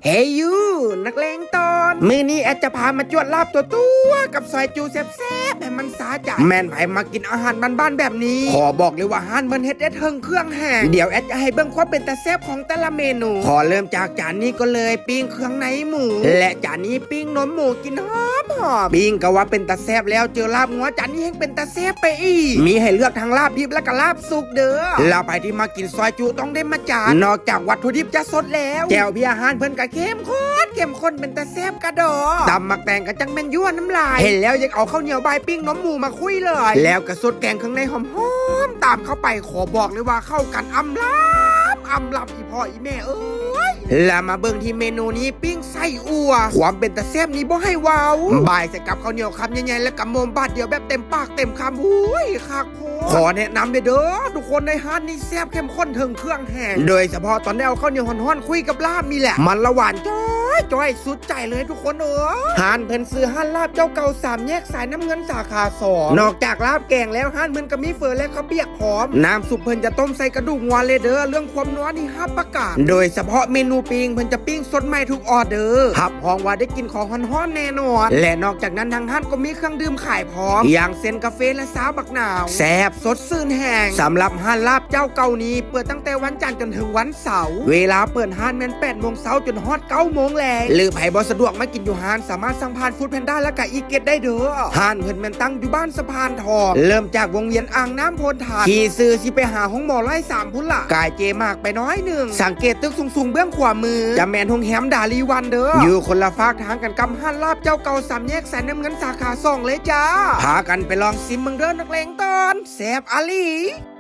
ເຮຍຢູ ນັກເລງຕອນ ມື້ນີ້ແອັດຈະພາມາຈວດລາບຕົວໆ ກັບຊອຍຈຸແຊບໆ ໃຫ້ມັນສະໃຈ. ແມ່ນໃຜມັກກິນອາຫານບ້ານໆ ແບບນີ້ ຂໍບອກເລີຍວ່າຮ້ານເພິ່ນເຮັດເດັດເຖິງເຄື່ອງແຮງ. ດຽວແອັດຈະໃຫ້ເບິ່ງຄວາມເປັນຕາແຊບຂອງແຕ່ລະເມນູ. ຂໍເລີ່ມຈາກຈານນີ້ກ່ອນເລີຍ ປີ້ງເຄື່ອງໃນໝູ ແລະ ຈານນີ້ປີ້ງນົມໝູ ກິ່ນຫອມໆ. ປີ້ງກໍວ່າເປັນຕາແຊບແລ້ວ ເຈີລາບງົວ ຈານນີ້ແຮ່ງເປັນຕາແຊບໄປອີກ. ມີໃຫ້ເລືອກທັງລາບດິບ ແລະ ກະລາບສຸກເດີ. ແລ້ວໃຜທີ່ມັກກິນຊອຍຈຸຕ້ອງໄດ້ມາຈານ. ນອກຈາກວັດຖຸດິບຈະສົດແລ້ວ ແຈ່ວເພຍຮ້ານເພິ່ນກະເຂັ້ມຂຸ້ນ ເຂັ້ມຂຸ້ນເປັນຕາແຊບກະດໍ. ຕຳໝາກແຕງກະຈັ່ງແມ່ນຍົວນ້ຳລາຍ ເຫັນແລ້ວຢາກເອົາເຂົ້າໜຽວບາຍປີ້ງນົມໝູມາຄຸຍເລີຍ. ແລ້ວກະສົດແກງເຄື່ອງໃນຫອມໆ ຕາມເຂົ້າໄປ. ຂໍບອກເລີຍວ່າເຂົ້າກັນອຳລຳ ອຳລຳ ອີ່ພໍ່ອີ່ແມ່ເອີຍ. ແລ້ວມາເບິ່ງທີ່ເມນູນີ້ ປີ້ງໄສ້ອົ່ວ ຄວາມເປັນຕາແຊບນີ້ບໍ່ໃຫ້ເວົ້າ. ບາຍໃສ່ກັບເຂົ້າໜຽວຄຳໃຫຍ່ໆ ແລ້ວກະໂມມບາດດຽວແບບເຕັມປາກເຕັມຄຳ. ໂອ້ຍ ຄັກໂພດ. ຂໍແນະນຳເດີ ເດີທຸກຄົນເອີຍ ຮ້ານນີ້ແຊບເຂັ້ມຂຸ້ນເຖິງເຄື່ອງແຮງ. ໂດຍສະເພາະຕອນໄດ້ເອົາເຂົ້າໜຽວຮ້ອນໆ ຄຸຍກັບລາບນີ້ແຫຼະ ມັນລະຫວານຈ້ອຍໆ ສຸດໃຈເລີຍທຸກຄົນເອີຍ. ຮ້ານເພິ່ນຊື່ຮ້ານລາບເຈົ້າເກົ່າ ສາມແຍກສາຍນ້ຳເງິນ ສາຂາສອງ. ນອກຈາກລາບແກງແລ້ວ ຮ້ານເພິ່ນກະມີເຝີ ແລະ ເຂົ້າປຽກພ້ອມ. ນ້ຳຊຸບເພິ່ນຈະຕົ້ມໃສ່ກະດູກງົວເລີຍເດີ ເລື່ອງຄວາມນົວນີ້ຮັບປະກັນ. ໂດຍສະເພາະເມນູປີ້ງ ເພິ່ນຈະປີ້ງສົດໃໝ່ທຸກອໍເດີ ຮັບຮອງວ່າໄດ້ກິນຂອງຮ້ອນໆແນ່ນອນ. ແລະ ນອກຈາກນັ້ນທາງຮ້ານກໍມີເຄື່ອງດື່ມຂາຍພ້ອມ ຢ່າງເຊັ່ນກາເຟ ແລະ ຊາບັກນາວ ແຊບສົດຊື່ນແຮງ. ສຳລັບຮ້ານລາບເຈົ້າເກົ່ານີ້ ເປີດຕັ້ງແຕ່ວັນຈັນຈົນເຖິງວັນເສົາ. ເວລາເປີດຮ້ານແມ່ນແປດໂມງເຊົ້າຈົນຮອດເກົ້າໂມງແລງ ຫຼື ໃຜບໍ່ສະດວກມາກິນຢູ່ຮ້ານ ສາມາດສັ່ງຜ່ານ Food Panda ແລະ ກະ Eat Get ໄດ້ເດີ. ຮ້ານເພິ່ນແມ່ນຕັ້ງຢູ່ບ້ານສະພານທອງ ເລີ່ມຈາກວົງວຽນອ່າງນ້ຳໂພນທັນ ຂີ່ຊື່ຊິໄປຫາໂຮງໝໍຮ້ອຍສາມພຸ້ນລະ ກາຍເຈມາກໄປໜ້ອຍໜຶ່ງ. ສັງເກດຕຶກສູງໆເບື້ອງຂວາມື ຈະແມ່ນໂຮງແຮມດາລີວັນເດີ ຢູ່ຄົນລະຟາກທາງກັນກັບຮ້ານລາບເຈົ້າເກົ່າ ສາມແຍກສາຍນ້ຳເງິນ ສາຂາສອງເລີຍຈ້າ. ພາກັນໄປລອງຊິມເບິ່ງເດີ ນັກເລງຕອນ ແຊບອີ່ຫຼີ.